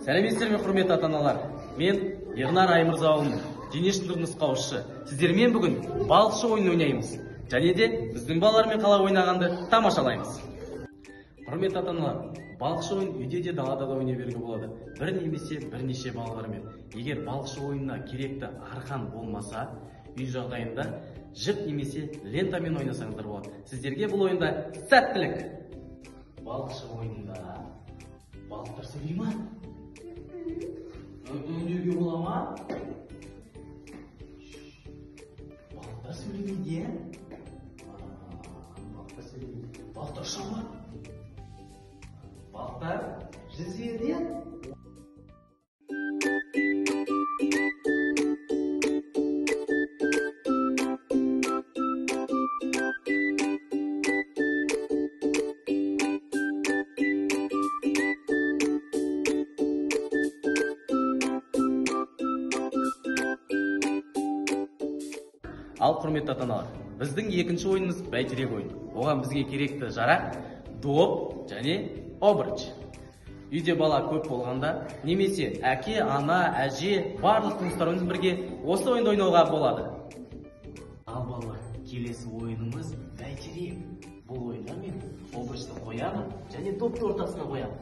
Сәлеметсіздер ме, құрметті ата-аналар? Мен Ернар Аймырзаұлымын, дене шынықтыру нұсқаушысы. Сіздермен бүгін балықшы ойынын ойнаймыз. Және де біздің балалармен қалай ойнағанды тамашалаймыз. Құрметті ата-аналар, балықшы ойын үйде де далада да ойнай беруге болады. Бір немесе бірнеше балалармен. Егер балықшы ойынына керекті арқан болмаса, үй жағдайында жіп немесе лентамен ойнасаңыздар болады. Сіздерге бұл ойында сәттілік! Балықшы ойынында балықтар сөйлей ма? Үндеуге бола ма? Балықтар сөйлемейді, иә? Балықтар сөйлемейді. Балықтар ұша ма? Балықтар жүзеді, иә? Ал құрметті ата-аналар, біздің екінші ойынымыз бәйтерек ойыны. Оған бізге керекті жарақ доп және обруч. Үйде бала көп болғанда, немесе әке, ана, әже, барлық туыстарымыз бірге осы ойынды ойнауға болады. Ал балалар, келесі ойынымыз бәйтерек. Бұл ойында мен обручты қоямын және допты ортасына қоямын.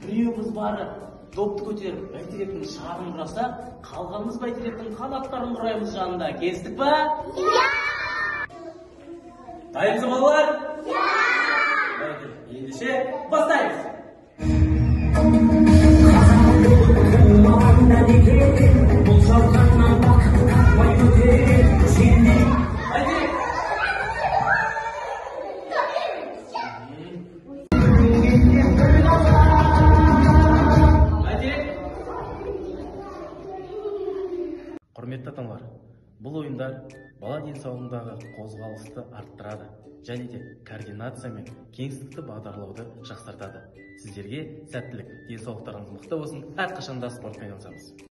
Біреуіміз барып допты көтеріп бәйтеректің шарын құраса, қалғанымыз бәйтеректің қанаттарын құраймыз жанында. Келістік па? Иә! Дайынсыз балалар? Иә! Ендеше бастаймыз. Бәйтерек! Құрметті ата-аналар, бұл ойындар бала денсаулығындағы қозғалысты арттырады және де координация мен кеңістікті бағдарлауды жақсартады. Сіздерге сәттілік, денсаулықтарыңыз мықты болсын, әрқашанда спортпен айналысамыз.